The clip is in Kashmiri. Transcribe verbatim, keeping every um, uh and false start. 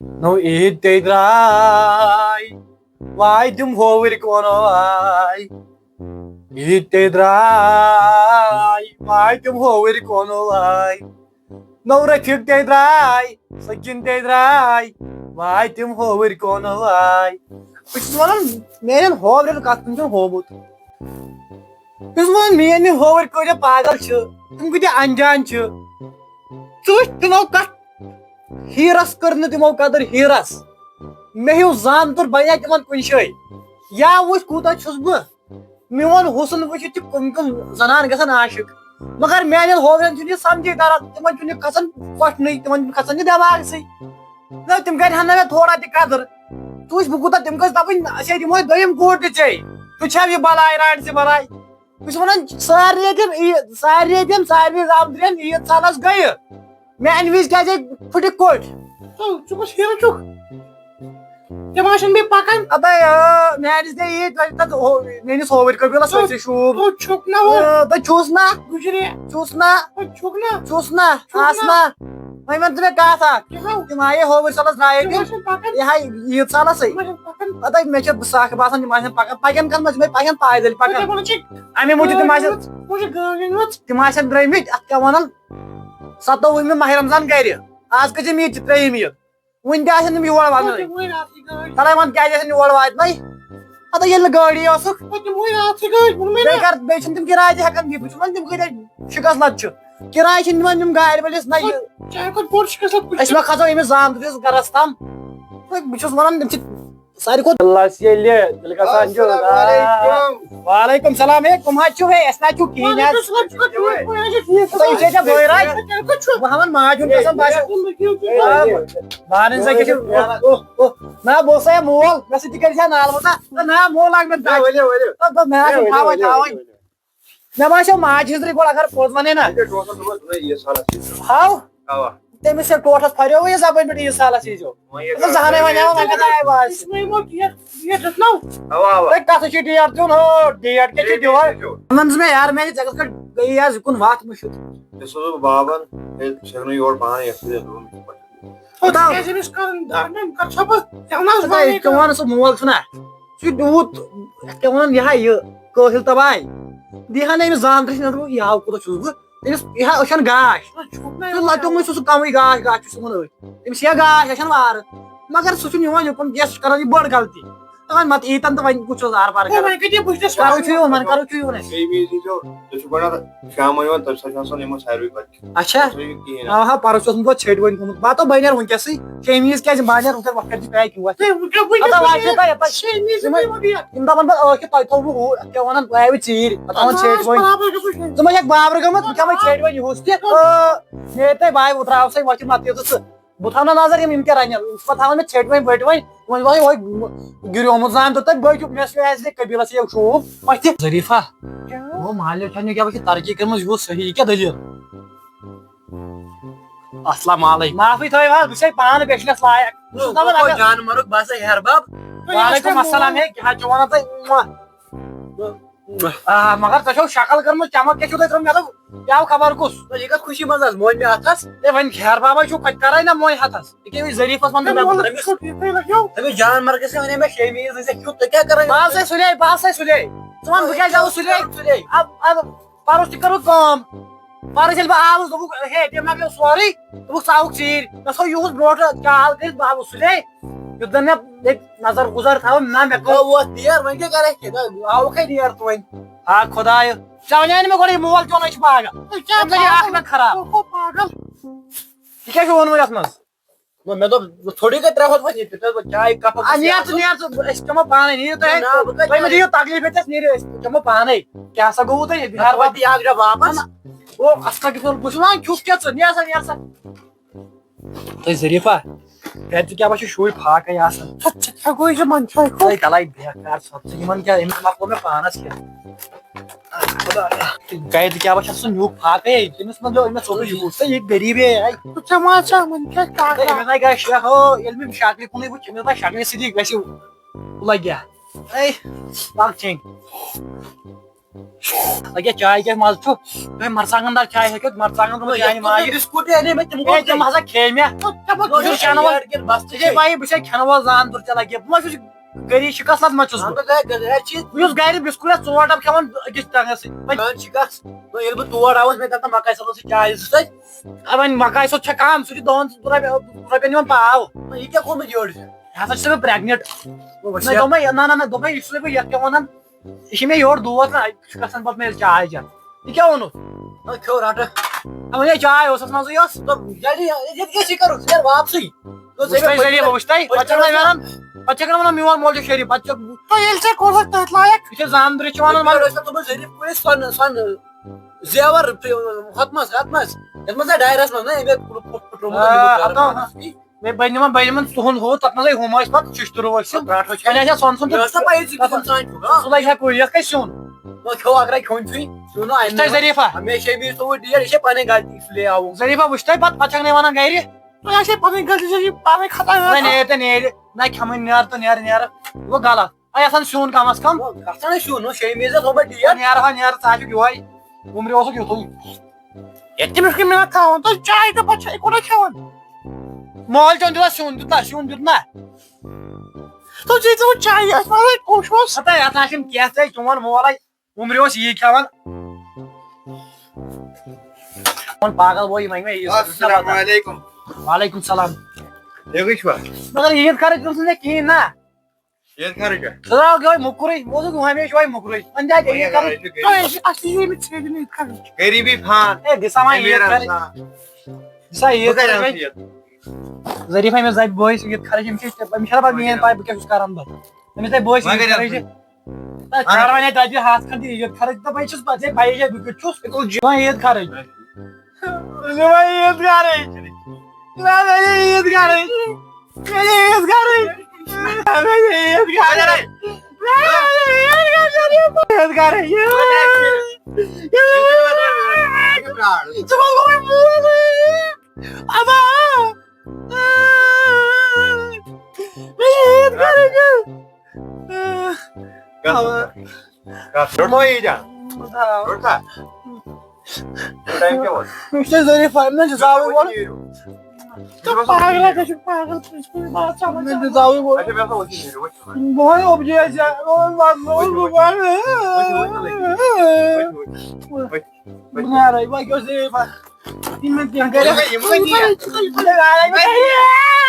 نو عیٖد تے درٛاے، واے تِم ہووٕرۍ کونو آے۔ عیٖد تے درٛاے، واے تِم ہووٕرۍ کونو آے۔ نو رفیق تے درٛاے، سکیٖن تے درٛاے، واے تِم ہووٕرۍ کونو آے۔ بہٕ چھُس وَنان، میٛانٮ۪ن ہوورٮ۪ن کَتھ کُن چھُ ہومُت۔ بہٕ چھُس وَنان، میٛٲنۍ یِم ہووٕرۍ کۭتیٛاہ پاگل چھِ، تِم کۭتیٛاہ اَنجان چھِ۔ ژٕ وٕچھ، تِمو کَتھ ہیٖرَس کٔر نہٕ تِمو قدٕر ہیٖرَس۔ مےٚ ہیوٗ زامتُر بَنیا تِمَن کُنہِ جایہِ۔ یا وٕچھ، کوٗتاہ چھُس بہٕ۔ میون حُسن وٕچھِتھ چھِ کُم کُم زنان گژھان عاشق، مگر میانٮ۪ن ہوورٮ۪ن چھُنہٕ یہِ سمجھے تران، تِمن چھُنہٕ یہِ کھسان کۄٹھنٕے، تِمن چھُنہٕ کھسان یہِ دٮ۪ماغسٕے۔ نہ، تِم کرِہن نہٕ مےٚ تھوڑا تہِ قدر۔ ژٕ وٕچھ، بہٕ کوٗتاہ تِم گٔژھۍ دپٕنۍ، أسۍ ہے دِمہوے دوٚیِم گوٗر تہِ ژےٚ۔ ژٕ چھَکھ یہِ بلاے رانٛڈ ژٕ بلاے۔ بہٕ چھُس وَنان، سارنٕے ییٚتٮ۪ن عیٖد، سارنٕے ییٚتٮ۪ن، سارنٕے زامتٕرٮ۪ن عیٖد سالس گٔیہِ۔ میانہِ وِزِ کیازِ پھٕٹہِ کوٚٹھۍ؟ ژٕ، ژٕ کُس ہیٖرو چھُکھ؟ تِم آسن بیٚیہِ پکان۔ اَدٕ، آ، میانہِ وِزِ گٔیہِ عیٖد، تۄہہِ تَتھ ہو-، میٲنِس ہووٕرۍ قبیٖلس سۭتۍ چھُ شوٗب۔ ژٕ چھُکھ نہ ہو۔ آ، تہٕ چھُس نہ۔ گُجرے۔ چھُس نہ۔ ژٕ چھُکھ نہ۔ چھُس نہ۔ چھُکھ آس نہ۔ نہ۔ وۄنۍ وَن ژٕ مےٚ کَتھ اَکھ۔ کیٛاہ ہو؟ تِم آیے ہووٕرۍ سالس درٛایے تِم تِم۔ آسن پکان۔ یہِ ہاے عیٖد سالسٕے۔ تِم آسن پکان۔ اَدٕ مےٚ چھِ سَکھ باسان، تِم آسن پکان۔ پَکن کَتھ منٛز؟ تِم ہے پَکن پایدٔلۍ پَکان۔ تِمن چھِ اَمے موٗجوٗب تِم آسن۔ تِمن چھِ گٲڑۍ أنمٕژ۔ تِم آسن درٛٲمٕتۍ، اَتھ کیٛاہ وَنان؟ ستووُہمہِ ماہِ رمضان گرِ۔ آز کٔژِم عیٖد چھِ؟ ترٛیٚیِم عیٖد۔ وُنہِ تہِ آسن تِم یور واتنَے۔ تِموٕے راتھٕے گٲڑۍ۔ تَلَے وَن، کیٛازِ آسن یور واتنَے؟ ہَتہ ییٚلہِ نہٕ گٲڑی ٲسٕکھ۔ تِموٕے راتھٕے گٲڑۍ، ووٚن مےٚ بیٚیہِ نا۔ کر، بیٚیہِ چھِنہٕ تِم کِراے تہِ ہٮ۪کان دِتھ۔ وٕچھ وۄنۍ تِم کۭتیٛاہ شِکَس لَد چھِ۔ کِراے چھِنہٕ دِوان تِم گاڑِ وٲلِس نہ یہِ۔ چاہے کۄس بوٚڑ شِکَس لَد۔ أسۍ ما کھسو أمِس زامتٕرِس گَرَس تام؟ وۄنۍ بہٕ چھُس وَنان، تِم چھِ ساروی کھۄتہٕ۔ اللہ ییٚلہِ تیٚلہِ گژھان چھُ۔ السلام علیکم۔ وعلیکم السلام۔ ہے، کٕم حظ چھِو؟ ہے، اَسہِ نہ چھُو کِہیٖنۍ حظ۔ وعلیکم السلام۔ تُہۍ چھِو ژےٚ بٲے راے؟ تُہۍ کَتہِ چھِو؟ بہٕ ہاوَن ماجہِ ہُنٛد قسم باسیو۔ آ، بارٕنۍ زَن کیٛاہ چھِ؟ اوہ، اوہ، اوہ۔ نہ، بہٕ اوسَے مول، مےٚ سۭتۍ تہِ کَرِ ہا نال وۄتھان۔ نہ، نہ، مول لاگ مےٚ دَگ۔ ؤلِو، ؤلِو۔ تہٕ بہٕ، مےٚ آسہٕ ؤلِو، تھاوَے، ؤلِو، تھاوَے۔ ؤلِو۔ مےٚ باسیو ماجہِ ہِنٛزرٕے گۄڈٕ اگر پوٚز وَنے نا۔ یہِ ٹوٹھس منٛز نہ یہِ سالس یہِ۔ ہاو؟ اوا۔ تٔمِس چھےٚ ٹوٹھس پھریووُے یہِ زبٲنۍ پٮ۪ٹھ یہِ سالس ییٖزیو۔ وۄنۍ یہِ مطلب زہنٕے وۄنۍ آو وۄنۍ کَتہِ آیہِ واز؟ أسۍ وۄنۍ یِمو ڈیٹ، ڈیٹ رٔٹنو۔ اوا، اوا۔ ہے، کَتھ چھُ ڈیٹ دیُن؟ ہو، ڈیٹ کیٛاہ چھُ ڈیٹ دِوان؟ کیٛاہ چھُ؟ وَنان زِ مےٚ یار، میٛانہِ جگہس پٮ۪ٹھ گٔیے آز یہِ کُن وَتھ مُشِتھ۔ ژےٚ سوزُس بہٕ بابن، ہے، ژٕ ہیٚکھ نہٕ یور پانَے یَتھ سۭتۍ روٗم۔ پتہٕ آو۔ کیٛازِ أمِس کَرُن دَرنَے؟ کَر چھا بہٕ زٮ۪ونَس پتہٕ وَنٕے یہِ کیٛاہ وَنان سُہ مول چھُنہ، سُہ چھُ یوٗت، کیٛاہ وَنان، یہِ ہا یہِ کٲہِل تباہ۔ دِیہِ ہا نہٕ أمِس زانٛہہ دٔچھِنۍ اَتھٕ، یہِ ہاو کوٗتاہ چھُس بہٕ۔ تٔمِس یہِ ہا أچھَن گاش۔ سُہ چھُکھ نہ سُہ یِوان لَتیومُے سُہ، سُہ کَمٕے گاش، گاش چھُ سُہ وَنان أچھ۔ تٔمِس چھِ یا گاش، أچھَن وارٕ۔ مگر سُہ چھُنہٕ یِوان یُکُن کینٛہہ، سُہ چھُ کَران یہِ بٔڑ غلطی۔ دَپان مَتہٕ ییٖتَن تہٕ وۄنۍ کُس چھُس آر پار ہے، کران؟ وۄنۍ کَتہِ بہٕ چھُس کَرو چھُ یِوان، وۄنۍ کَرو چھُ یِوان اَسہِ۔ بیٚیہِ ویٖزِ ییٖزیو، تُہۍ چھِو گۄڈٕ شامَن یِوان، تَمہِ ساتہٕ چھُ آسان یِمَن ساروٕے بَچہِ۔ اچھا۔ تُہۍ چھِو یہِ کِہیٖنۍ۔ آ، ہا، پَرُس چھُ اوسمُت پَتہٕ ژھیٚٹۍ وۄنۍ گوٚمُت۔ بہٕ ہا تو بَنیر وٕنکیٚسٕے، شیٚیہِ وِزِ کیٛازِ بَنیر وٕنکیٚس وقت چھِ پیک یِوان۔ ہے، وٕنکیٚس، وٕنکیٚس اَدٕ وۄنۍ چھُ تۄہہِ یَپٲرۍ شیٚیہِ وِزِ یِمَے، وۄنۍ یِم دَپان پَتہٕ ٲخٕر تۄہہِ تھوٚوُ ہُہ، کیٛاہ وَنان، بہٕ آیہِ ژیٖرۍ، پَتہٕ تھاوان ژھیٚٹۍ وۄنۍ۔ برابر گٔمٕژ۔ ژٕ ما چھَکھ بابرٕ گٔمٕژ؟ بہٕ کھٮ۪مَے ژھیٚٹۍ وۄنۍ یِہُس تہِ۔ آ، مےٚ تۄہہِ بہٕ آیہِ وٕتراو سا وۄتھِ مَتہٕ یوٚتَس ژٕ۔ بہٕ تھاوٕ نہ نظر یِم، یِم کیٛاہ رَنن۔ یِم چھِ پَتہٕ تھاوان مےٚ ژھیٚٹۍ وۄنۍ بٔٹۍ وۄنۍ۔ وۄنۍ وۄنۍ وۄنۍ گِریومُت زَن تہٕ تَتہِ بٔٹۍ مےٚ سۭتۍ آسہِ قبیٖلَس یہِ شوٗب پَتھِ۔ ظریٖفہ، کیٛاہ؟ گوٚو مالِیو چھَنہٕ کیٛاہ وٕچھِتھ ترقی کٔرمٕژ یوٗت صحیح، یہِ کیٛاہ دٔلیٖل؟ السلام علیکم۔ معافی تھٲیِو حظ، بہٕ چھُسَے پانہٕ بیچھنَس لایق۔ بہٕ چھُس دَپان، بہٕ اگر جان مَرُک، بہٕ ہسا ہیرٕ بب۔ وعلیکم السلام، ہے، کیٛاہ چھُ وَنان تُہۍ؟ آ، مگر تۄہہِ چھو شکل کٔرمٕژ چمک، کیٛاہ چھُو تۄہہِ ترٛٲومٕژ؟ مےٚ دوٚپ، یہِ آو خبر کُس۔ یہِ کتھ خوشی منٛز حظ مون مےٚ اتھس؟ ہے، وۄنۍ خیر بابا چھُو، کتہِ کرے نہ مونۍ ہتس؟ یہِ کیٛاہ، یہِ ظریٖفس ونہٕ تہٕ مےٚ دوٚپ، تٔمِس، تٔمِس جان مرگس تہِ ونے مےٚ شیٚیہِ میٖژ، ژےٚ کیُتھ، ژےٚ کیٛاہ کران؟ بہٕ آسے سُلے، بہٕ آسے سُلے۔ ژٕ وَن، بہٕ کیٛازِ آوُس سُلے؟ سُلے۔ اب، اب پرُس تہِ کٔرٕو کٲم۔ پرُس ییٚلہِ بہٕ آوُس، دوٚپُکھ، ہے، تٔمۍ لگیو سورُے۔ دوٚپُکھ، ژٕ آوُکھ ژیٖرۍ۔ مےٚ تھوٚو یِہُس برونٛٹھ کال کٔرِتھ، بہٕ آوُس سُلے۔ یُتھ زن مےٚ ییٚتہِ نظر گُزر تھاوُن، نہ مےٚ گوٚو۔ گوٚو وۄتھ دیر، وۄنۍ کیٛاہ کرکھ؟ آوُکھے دیر تہٕ وۄنۍ۔ آ خۄدایہِ، ژےٚ وَنیٛاے نہٕ مےٚ گۄڈٕ یہِ مول چون، یہِ چھُ پاگل۔ ہے، کیٛاہ أمۍ لَگہِ پاگل؟ اکھ نَتہٕ خراب۔ ژٕ گوٚو پاگل۔ یہِ کیٛاہ چھُ ووٚنمُت یَتھ منٛز؟ نہ، مےٚ دوٚپ، ژٕ تھوڑی کَتہِ ترٛاوَتھ وۄنۍ ییٚتہِ پٮ۪ٹھ، وۄنۍ چاے کَپَس آ، نیر ژٕ، نیر ژٕ، أسۍ کھٮ۪مو پانَے، نِیِو تُہۍ۔ نہ، بہٕ کَتہِ تُہۍ مہٕ دِیِو تکلیٖف ییٚتہِ، أسۍ نیٖرِو، أسۍ کھٮ۪مو پانَے۔ کیٛاہ سا گوٚوُ تۄہہِ؟ بہٕ ہٮ۪مہٕ بیٚیہِ اَکھ ڈَبہٕ واپَس۔ او، اَستغفر، بہٕ چھُس وَنان، کیُتھ کیٛاہ ژٕ؟ نیر سا، نیر سا۔ تۄہہِ ظریٖفہ، گرِ تہِ کیٛاہ باسیو شُرۍ فاقے آسان۔ ژٕ، ژٕ کیٛاہ گوٚو یہِ منٛدچھان؟ تۄہہِ تَلَے بیکار ژھۄپہٕ ژٕ یِمَن کیٛاہ، أمِس مۄکلو مےٚ پانَس کھٮ۪تھ۔ گرِ تہِ کیٛاہ باسیو سُہ نیوٗ فاقے، تٔمِس منٛز گوٚو، أمِس ژوٚپُے یوٗت۔ ژٕ یہِ غریٖبے، اَے۔ ژٕ ژےٚ ما ژےٚ وۄنۍ کیٛاہ کَتھ؟ ہے، أمِس آے گژھِ شیخ، ہو، ییٚلہِ مےٚ شکلہِ کُنُے وٕچھ، أمِس آے شکلہِ سۭتی گژھِ لَگہِ۔ اے، پَکھ چینٛگ۔ لگیا چاے کیٛاہ مزٕ چھُ؟ تۄہہِ مرژٕوانٛگن دار چاے ہیٚکِو، مرژٕوانٛگن ترٛوو چانہِ ماجہِ۔ بِسکوٗٹ تہِ اَنے مےٚ، تِم اے، تِم ہسا کھیٚے مےٚ۔ ژٕ چھُکھ کھٮ۪وان؟ بہٕ چھُس کھٮ۪وان، بہٕ چھُس کھٮ۪وان زان دوٚر ژےٚ لگہِ۔ بہٕ ما چھُس گری شِکس لد ما چھُس بہٕ۔ بہٕ چھُس گرِ بِسکوٗٹ ژور ڈبہٕ کھٮ۪وان أکِس ٹنٛگس سۭتۍ۔ وۄنۍ شِکس، وۄنۍ ییٚلہِ بہٕ تور آوُس، مےٚ کَتھ مکاے صٲبس سۭتۍ چاے زٕ سۭتۍ۔ آ، وۄنۍ مکاے صٲب چھا کم، سُہ چھُ دۄہن رۄپیہِ-، رۄپیَن یِوان پاو۔ وۄنۍ یہِ کیٛاہ گوٚمُت یورٕ چھُ؟ یہِ ہسا چھُس بہٕ pregnant۔ وۄنۍ نہ، چھِ دوٚپمَے، نہ، نہ، نہ، دوٚپمَے، یہِ چھُسَے بہٕ یَتھ کیٛاہ وَنان، یہِ چھِ مےٚ یورٕ دوس نہ، یہِ چھُ گژھان پَتہٕ مےٚ چاے چٮ۪تھ۔ یہِ کیٛاہ ووٚنُتھ؟ آ، کھیوٚو رَٹہٕ۔ آ، وۄنۍ یہِ چاے اوس اَتھ منٛزٕے یوت۔ دوٚپ، ییٚلہِ یہِ، ییٚتہِ کیٛاہ چھِ کَرُن؟ ژٕ نیرٕ واپسٕے۔ دوٚپ، وٕچھ تۄہہِ ژےٚ ذٔریعہٕ، وٕچھ تۄہہِ، پَتہٕ چھَکھ نہ وَنان، پَتہٕ چھَکھ نہ وَنان، میون مول چھُ شریٖف، پَتہٕ چھَکھ تۄہہِ ییٚلہِ ژےٚ کوٚرُکھ تٔتھۍ لایق۔ یہِ چھِ زامہٕ دُرِ چھِ وَنان، مےٚ وَلہٕ۔ ٲسۍ نہ تِمَن ذٔریعہٕ کُلِس سۄنہٕ، سۄنہٕ زیور، ہۄتھ منٛز، ہۄتھ منٛز، یَتھ منٛز ژےٚ ڈایرَس منٛز نہ، أمۍ ہیوٚت کُلُپ پھُٹ-، پھُٹرومُت، ہاں، أمیُک ہَتو، گَرٕ ہَتو۔ پھُٹرومُت۔ مےٚ بَنہِ یِمَن، بَنہِ یِمَن تُہُنٛد ہُہ، تَتھ منٛزٕے ہُم ٲسۍ پَتہٕ شِشتٕرو ٲسۍ تِم۔ ترٛٹھ ٲسۍ وۄنۍ آسہِ ہا سۄن سُنٛد مےٚ ٲس نہ پَیی ژٕ کِتھ اِنسان چھُکھ، ہاں؟ سُہ لَگہِ ہا کُلۍ، یَتھ کَتہِ سیُن؟ وۄنۍ کھیوٚو اَگرَے کھیوٚن چھُے، سیُن نہٕ اَمہِ وٕچھ تۄہہِ منٛز۔ ذٔریٖفہ۔ ہمیشہِ چھُے بیٚیہِ سُہ ڈیٹ، یہِ چھےٚ پَنٕنۍ غلطی، اِسلیے آوُکھ۔ ذٔریٖفہ، وٕچھ تۄہہِ پَتہٕ، پَتہٕ چھَکھ نَے وَنان گَرِ۔ تۄہہِ آسہِ ہے پَنٕنۍ غلطی، ژےٚ چھِ پَنٕنۍ خطا نہ آسان۔ نیرِ تہٕ نیرِ، نہ کھٮ۪مٕے نیر تہٕ نیر، نیر۔ یہِ گوٚو غلط۔ اَے، آسان سیُن کَم از کَم۔ گژھان ہے سیُن، ہُہ شیٚیہِ میٖزِ اوس تھوٚومُت ڈیٹ۔ نیر ہا نیر، ژٕ ہا چھُکھ یِہوٚے۔ وُمرِ اوسُکھ یُتھُے۔ ہے، تٔمِس کٔمۍ مےٚ تھاوُن؟ تۄہہِ چاے تہٕ پَتہٕ چھا یہِ کوٗتاہ کھٮ۪وان؟ مول چون دیُت سیُن، دیُت نہ، سیُن دیُت نہ۔ تۄہہِ چیٚیہِ ژٕ وۄنۍ چاے، اَسہِ ما لَگہِ کوٚش ووٚش؟ ہتا، یَتھ آسن کینٛہہ ژےٚ، چون مول ہے وُمرِ اوس یی کھٮ۪وان۔ وۄنۍ پاگل بوے، یِم أنۍ مےٚ عیٖد۔ السلام علیکم۔ وعلیکم السلام۔ ٹھیکٕے چھُوا؟ مگر عیٖد خرٕچ کٔر نہٕ مےٚ کِہیٖنۍ نا۔ عیٖد خرٕچ چھا؟ ژٕ درٛاوکھ یِہوٚے موٚکرُے، بہٕ اوسُس وُہمہِ یِہوٚے موٚکرُے۔ وۄنۍ دِ اَتہِ عیٖد خرٕچ۔ وۄنۍ اگر تۄہہِ ٲسِو اَصلی ییٚمہِ ژھیٚنہِ عیٖد خرٕچ۔ غریٖبی فان۔ ہے، دِ سا وۄنۍ عیٖد امیٖرَن خرٕچ۔ سان۔ دِ سا عیٖد بہٕ کَتہِ خرٕچ اَنہٕ وۄنۍ۔ عیٖد؟ ظریٖف أمِس دَپہِ بٲیِس عیٖد خرٕچ، أمِس چھِ، أمِس چھَنہ پَتہٕ میٛٲنۍ پَے بہٕ کیٛاہ چھُس کَران پَتہٕ۔ أمِس دَپہِ بٲیِس وۄنۍ عیٖد کَتہِ خرٕچ۔ اَنہٕ؟ تہٕ کَر وۄنۍ دَپہِ ہَتھ کھنٛڈ تہِ عیٖد خرٕچ، دَپان چھُس پَتہٕ ہے پَیی چھےٚ بہٕ کیُتھ چھُس۔ یہِ گوٚو جِو۔ وۄنۍ عیٖد خرٕچ۔ وۄنۍ عیٖد خرٕچ۔ وۄنۍ عیٖد خرٕچ۔ وۄنۍ عیٖد خرٕچ۔ وۄنۍ عیٖد خرٕچ۔ عیٖد خرٕچ۔ ژٕ ما گوٚوُے بوزُے؟ اَبا! مےٚ چھِ عیٖد خرٕچ۔ گژھ۔ گژھ۔ مۄیہِ جان۔ روٚٹ کھا؟ ٹایم کیٛاہ ووت؟ یہِ چھُ ظریٖف، مےٚ چھُ زاوٕے ووٚن۔ ژٕ پاگل ہا، ژےٚ چھُکھ پاگل، ژٕ چھُکھ پاگل، ژٕ چھُکھ پاگل۔ مےٚ چھُ زاوٕے ووٚن۔ اچھا، مےٚ ہسا اوس یہِ نیٖرِتھ، وۄتھ۔ بہٕ وَنہٕ اوٚبجی آسہِ ہا، بہٕ وَنہٕ، بہٕ وَنہٕ۔ بہٕ نیرَے، وۄنۍ کیٛاہ اوس ظریٖف؟ یہِ مےٚ کینٛہہ کَرِ۔ یِم وۄنۍ یِم وۄنۍ یِم۔